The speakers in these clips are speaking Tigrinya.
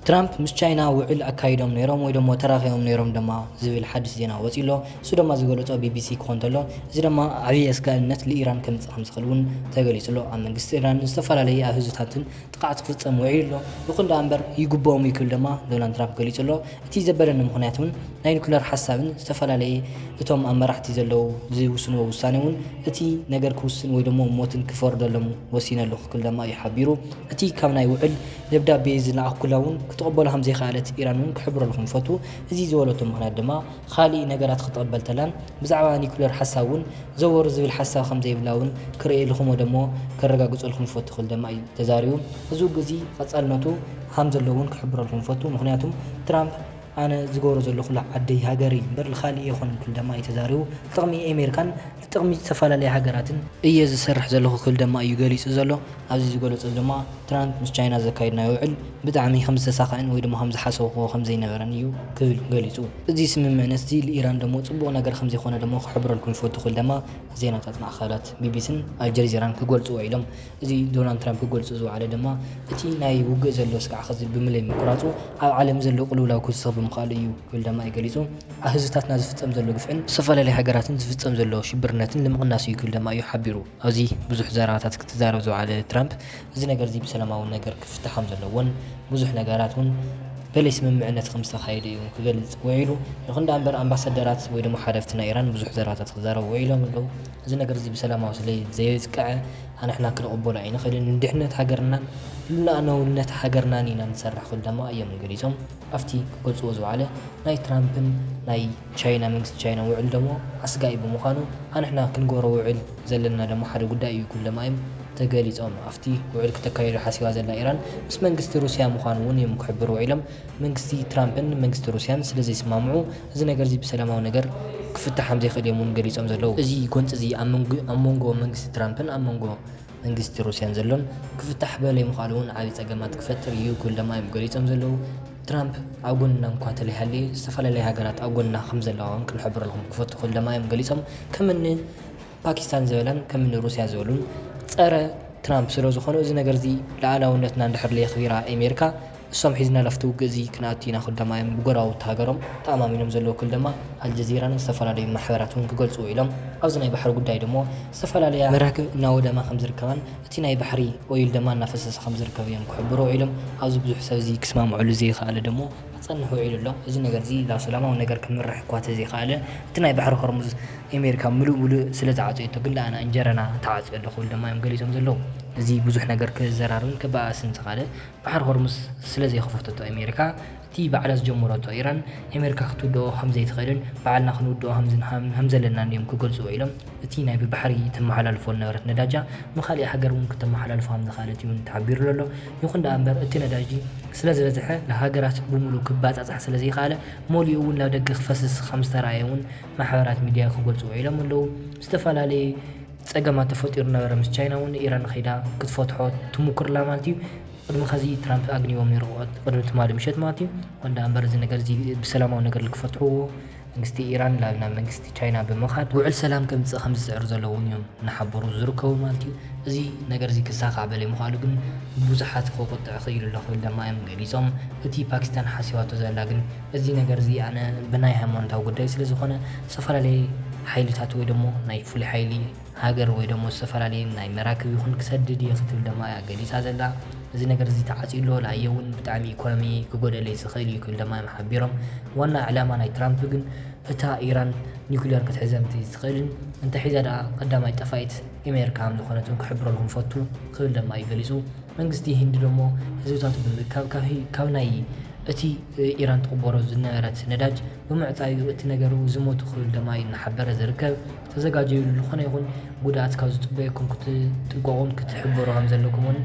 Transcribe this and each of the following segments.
ትራምፕ ምስ ቻይና ውዕል ኣካይዶም ነይሮም ወይ ደሞ ተራኺቦም ነይሮም ድማ ዝብል ሓድሽ ዜና ወፂኡ ኣሎ። እሱ ድማ ዝገለጾ ቢቢሲ ክኾን እንተሎ፣ እዚ ድማ ዓብዪ ኣስጋእነት ንኢራን ከምጽእ ከም ዝኽእል እውን ተገሊጹ ኣሎ። ኣብ መንግስቲ ኢራን ዝተፈላለዩ ኣህዙታትን ጥቕዓት ክፍጸም ውዒሉ ኣሎ። ይኹን ደኣ እምበር ይግብኦም እዩ ክብል ድማ ዶናልድ ትራምፕ ገሊጹ ኣሎ። እቲ ዘበለኒ ምኽንያት እውን ናይ ኒኩለር ሓሳብን ዝተፈላለየ እቶም ኣብ መራሕቲ ዘለዉ ዝውስንዎ ውሳኔ እውን እቲ ነገር ክውስን ወይ ደሞ ሞትን ክፈርደሎም ወሲነ ኣለኹ ክብል ድማ እዩ ሓቢሩ። እቲ ካብ ናይ ውዕል ደብዳቤ ዝለኣኹላ እውን ክትቕበሎ ከም ዘይከኣለት ኢራን እውን ክሕብረልኩም ይፈቱ። እዚ ዝበለቶ ምኽንያት ድማ ካሊእ ነገራት ክትቕበል ተላን ብዛዕባ ኒኩለር ሓሳብ እውን ዘወር ዝብል ሓሳብ ከም ዘይብላ እውን ክርእየልኹም ወደሞ ከረጋግጸልኩም ይፈቱ ክብል ድማ እዩ ተዛሪቡ። እዚ ውግእ እዚ ቀጻልነቱ ከም ዘሎ እውን ክሕብረልኩም ይፈቱ። ምኽንያቱም ትራምፕ ኣነ ዝገብሮ ዘለኹ ለዓደይ ሃገረይ እምበር ልኻሊእ ኣይኮነን ክብል ድማ እዩ ተዛሪቡ። ጥቕሚ ኣሜሪካን ንጥቕሚ ዝተፈላለያ ሃገራትን እየ ዝሰርሕ ዘለኹ ክብል ድማ እዩ ገሊጹ ዘሎ። ኣብዚ ዝገለጾ ድማ ትራምፕ ምስ ቻይና ዘካየድናዮ ውዕል ብጣዕሚ ከም ዝተሳኸዐን ወይ ድማ ከም ዝሓሰብክዎ ከም ዘይነበረን እዩ ክብል ገሊጹ። እዚ ስምምዕነት እዚ ንኢራን ደሞ ጽቡቕ ነገር ከም ዘይኮነ ደሞ ክሕብረልኩም ይፈቱ ክብል ድማ ዜናታት ማእኸላት ቢቢሲን ኣልጀዚራን ክገልጹ ውዒሎም። እዚ ዶናልድ ትራምፕ ክገልጹ ዝወዓለ ድማ እቲ ናይ ውግእ ዘሎ ስጋዕ ኸዚ ብምለይ ምቁራጹ ኣብ ዓለም ዘሎ ቅልውላው ክውስኽ ብምኽኣሉ እዩ ክብል ድማ እዩ ገሊጹ። ኣብ ህዝብታትና ዝፍጸም ዘሎ ግፍዕን ዝተፈላለዩ ሃገራትን ዝፍጸም ዘሎ ሽብርነትን ንምቕናስ እዩ ክብል ድማ እዩ ሓቢሩ። ኣብዚ ብዙሕ ዘረባታት ክትዛረብ ዝወዓለ ትራምፕ፣ እዚ ነገር እዚ ብሰላማዊ ነገር ክፍታሕ ከም ዘለዎን ብዙሕ ነገራት እውን በለይ ስምምዕነት ከም ዝተኻየደ እዩ ክገልጽ ውዒሉ። ይኹን ደኣ እምበር ኣምባሳደራት ወይ ድማ ሓለፍቲ ናይ ኢራን ብዙሕ ዘረባታት ክዛረቡ ውዒሎም ኣለዉ። እዚ ነገር እዚ ብሰላማዊ ስለ ዘየብቅዐ ኣንሕና ክንቕበሎ ኣይንኽእልን። ንድሕነት ሃገርናን ልኡላውነት ሃገርናን ኢና ንሰርሕ ክብል ድማ እዮም ገሊጾም። ኣብቲ ክገልጽዎ ዝወዓለ ናይ ትራምፕን ናይ ቻይና፣ መንግስቲ ቻይና ውዕል ደሞ ኣስጋኢ ብምዃኑ ኣንሕና ክንገብሮ ውዕል ዘለና ደሞ ሓደ ጉዳይ እዩ ክብል ድማ እዮም ተገሊጾም። ኣብቲ ውዕል ክተካየዶ ሓሲባ ዘላ ኢራን ምስ መንግስቲ ሩስያ ምዃኑ እውን እዮም ክሕብሩ ውዒሎም። መንግስቲ ትራምፕን መንግስቲ ሩስያን ስለ ዘይስማምዑ እዚ ነገር እዚ ብሰላማዊ ነገር ክፍታሕ ከም ዘይኽእል እዮም እውን ገሊጾም ዘለዉ። እዚ ጎንጺ እዚ ኣብ መንጎ፣ ኣብ መንጎ መንግስቲ ትራምፕን ኣብ መንጎ መንግስቲ ሩስያን ዘሎን ክፍታሕ በለይ ምኽኣሉ እውን ዓብዪ ጸገማት ክፈጥር እዩ ክብል ድማ እዮም ገሊጾም ዘለዉ። ትራምፕ ኣብ ጎንና እንኳ ተለይሃለየ ዝተፈላለያ ሃገራት ኣብ ጎንና ከም ዘለዋ እውን ክንሕብረልኩም ክፈቱ ክብል ድማ እዮም ገሊጾም። ከም እኒ ፓኪስታን ዝበለን ከም እኒ ሩስያ ዝበሉን ጸረ ትራምፕ ስለ ዝኾኑ እዚ ነገር እዚ ልኣላውነትና እንድሕር ለየኽቢራ ኣሜሪካ እሶም ሒዝና ላፍቲ ውግእ እዚ ክንኣቱ ኢና ክብል ድማ እዮም ብጎረባብቲ ሃገሮም ተኣማሚኖም ዘለዉ ክብል ድማ ኣልጀዚራን ዝተፈላለዩ ማሕበራት እውን ክገልጹ ውዒሎም። ኣብዚ ናይ ባሕሪ ጉዳይ ደሞ ዝተፈላለያ መራክብ እናወደማ ከም ዝርከባን እቲ ናይ ባሕሪ ኦይል ድማ እናፈሰሰ ከም ዝርከብ እዮም ክሕብሩ ውዒሎም። ኣብዚ ብዙሕ ሰብ እዚ ክስማምዐሉ ዘይከኣለ ደሞ ክጸንሕ ውዒሉ ኣሎ። እዚ ነገር እዚ ናብ ሰላማዊ ነገር ክምራሕ እኳ ተዘይከኣለ እቲ ናይ ባሕሪ ሆርሙዝ ኣሜሪካ ምሉእ ምሉእ ስለ ዝዓጸየቶ ግን ደኣና እንጀራና ተዓጽዮ ኣሎ ክብል ድማ እዮም ገሊጾም ዘለዉ። እዚ ብዙሕ ነገር ክዘራርብን ክበኣስን ዝኸኣለ ባሕሪ ሆርሙዝ ስለ ዘይኸፈተቶ ኣሜሪካ፣ እቲ ባዕላ ዝጀመረቶ ኢራን ኣሜሪካ ክትውድኦ ከም ዘይትኽእልን ባዕልና ክንውድኦ ከም ዝን-፣ ከም፣ ከም ዘለናን እዮም ክገልጹ ውዒሎም። እቲ ናይ ብባሕሪ ተመሓላልፎ ዝነበረት ነዳጃ ንኻሊእ ሃገር እውን ክተመሓላልፎ ከም ዝኸኣለት እውን ተሓቢሩ ዘሎ። ይኹን ደኣ እምበር እቲ ነዳጂ ስለ ዝበዝሐ ንሃገራት ብምሉእ ክባጻጻሕ ስለ ዘይከኣለ መሊኡ እውን ናብ ደገ ክፈስስ ከም ዝተረኣየ እውን ማሕበራት ሚድያ ክገልጹ ውዒሎም ኣለዉ። ዝተፈላለየ ጸገማት ተፈጢሩ ነበረ ምስ ቻይና እውን ኢራን ከይዳ ክትፈትሖ ትሙክር ኣላ ማለት እዩ። ቅድሚ ኸዚ ትራምፕ ኣግኒዎም ነይሩ፣ ቅድሚ ትማሊ ምሸት ማለት እዩ። ወንዳ እምበር እዚ ነገር እዚ ብሰላማዊ ነገር ክፈትሕዎ መንግስቲ ኢራን ናብ፣ ናብ መንግስቲ ቻይና ብምኻድ ውዕል ሰላም ከምጽእ ከም ዝጽዕሩ ዘለዉ እውን እዮም እናሓበሩ ዝርከቡ ማለት እዩ። እዚ ነገር እዚ ክሳኻዕ በለይ ምዃሉ ግን ብዙሓት ከቁጥዕ ክኢሉ ኣሎ ክብል ድማ እዮም ገሊጾም። እቲ ፓኪስታን ሓሲባቶ ዘላ ግን እዚ ነገር እዚ ኣነ ብናይ ሃይማኖታዊ ጉዳይ ስለ ዝኾነ ዝተፈላለየ ሓይልታት ወይ ደሞ ናይ ፍሉይ ሓይሊ ሃገር ወይ ደሞ ዝተፈላለየ ናይ መራክብ ይኹን ክሰድድ እየ ክትብል ድማ እያ ገሊጻ ዘላ። እዚ ነገር እዚ ተዓጽዩ ኣሎ፣ ለኣየ እውን ብጣዕሚ ኢኮኖሚ ክጎደለይ ዝኽእል እዩ ክብል ድማ እዮም ሓቢሮም። ዋና ዕላማ ናይ ትራምፕ ግን እታ ኢራን ኒኩሌር ክትሕዘ እንተይትኽእልን እንተሒዛ ደኣ ቀዳማይ ጠፋኢት ኣሜሪካ ከም ዝኾነት እውን ክሕብረልኩም ፈቱ ክብል ድማ እዩ ገሊጹ። መንግስቲ ህንዲ ደሞ ህዝብታቱ ብምእካብ ካብ ሂ-፣ ካብ ናይ እቲ ኢራን ትቕበሮ ዝነበረት ነዳጅ ብምዕጻዩ እቲ ነገሩ ዝሞቱ ክብል ድማ እዩ እናሓበረ ዝርከብ። ተዘጋጀዩሉ ዝኾነ ይኹን ጉድኣት ካብ ዝጽበየኩም ክትጥንቀቑን ክትሕበሩ ከም ዘለኩም እውን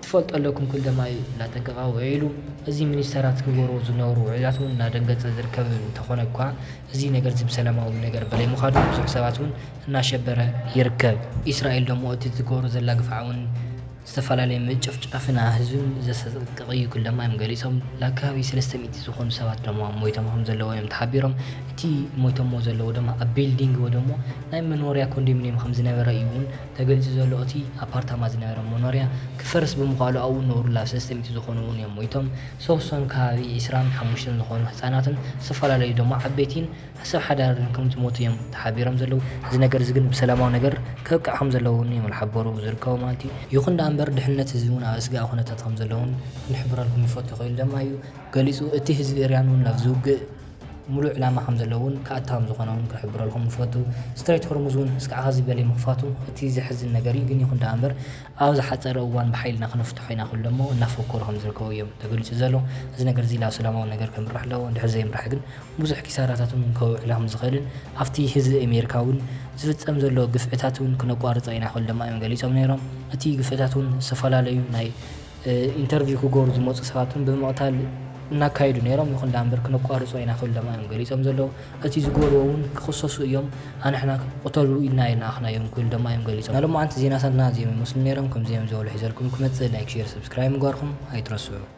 ትፈልጡ ኣለኩም ክብል ድማ እዩ እናጠንቀቐ ውዒሉ። እዚ ሚኒስተራት ክገብርዎ ዝነበሩ ውዕላት እውን እናደንገጸ ዝርከብ እንተኾነ እኳ እዚ ነገር እዚ ብሰላማዊ ነገር በለይ ምዃዱ ብዙሕ ሰባት እውን እናሸበረ ይርከብ። ኢስራኤል ደሞ እቲ ትገብሮ ዘላ ግፍዓ እውን ዝተፈላለየ ምጭፍጫፍና ህዝብን ዘሰቀቀ እዩ ክብል ድማ እዮም ገሊጾም። ለኣከባቢ ሰለስተ ሚእቲ ዝኾኑ ሰባት ድማ ሞይቶም ከም ዘለዉ እዮም ተሓቢሮም። እቲ ሞይቶሞ ዘለዉ ድማ ኣብ ቢልዲንግ ወይ ደሞ ናይ መኖርያ ኮንዶሚኒየም ከም ዝነበረ እዩ እውን ተገሊጹ ዘሎ። እቲ ኣፓርታማ ዝነበረ መኖርያ ክፈርስ ብምዃሉ ኣብኡ ነብሩ ላብ ሰለስተ ሚእቲ ዝኾኑ እውን እዮም ሞይቶም። ሰወሰኑ ከባቢ ዕስራን ሓሙሽተን ዝኾኑ ህፃናትን ዝተፈላለዩ ድማ ዓበይቲን ሰብ ሓዳርን ከም ዝሞቱ እዮም ተሓቢሮም ዘለዉ። እዚ ነገር እዚ ግን ብሰላማዊ ነገር ከብቅዕ ከም ዘለዎ እውን እዮም ዝሓበሩ ዝርከቡ ማለት እዩ። ይኹን ደኣ እምበር ድሕነት ህዝቢ እውን ኣብ ኣስጋኢ ኩነታት ከም ዘለውን ክንሕብረልኩም ይፈቱ ክብል ድማ እዩ ገሊጹ። እቲ ህዝቢ ኢራን እውን ናብ ዝውግእ ሙሉእ ዕላማ ከም ዘለውን ክኣታ ከም ዝኾነ እውን ክሕብረልኩም ይፈቱ። ስትሬት ሆርሙዝ እውን እስካዕ ኸዚ በለ ምኽፋቱ እቲ ዘሕዝን ነገር እዩ። ግን ይኹን ደኣ እምበር ኣብ ዝሓፀረ እዋን ብሓይልና ክነፍትሖ ኢና ክብል ደሞ እናፈከሩ ከም ዝርከቡ እዮም ተገሊጹ ዘሎ። እዚ ነገር እዚ ናብ ሰላማዊ ነገር ከምራሕ ኣለዎ። እንድሕር ዘይምራሕ ግን ብዙሕ ኪሳራታት እውን ከውዕላ ከም ዝኽእልን ኣብቲ ህዝቢ ኣሜሪካ እውን ዝፍጸም ዘሎ ግፍዕታት እውን ክነቋርጾ ኢና ክብል ድማ እዮም ገሊጾም ነይሮም። እቲ ግፍዕታት እውን ዝተፈላለዩ ናይ ኢንተርቪው ክገብሩ ዝመፁ ሰባት እውን ብምቕታል እናካየዱ ነይሮም። ይኹን ደኣ እምበር ክነቋርጾ ኢና ክብል ድማ እዮም ገሊጾም ዘለዉ። እቲ ዝገብርዎ እውን ክኽሰሱ እዮም። ኣንሕና ቅተሉ ኢልና ኣይለኣኽናዮም ክብል ድማ እዮም ገሊጾም። ናይ ሎማዓንቲ ዜናታትና እዚኦም ይመስሉ ነይሮም። ከምዚኦም ዝበሉ ሒዘልኩም ክመጽእ ላይክ፣ ሼር፣ ሰብስክራይብ ምግባርኩም ኣይትረስዑ።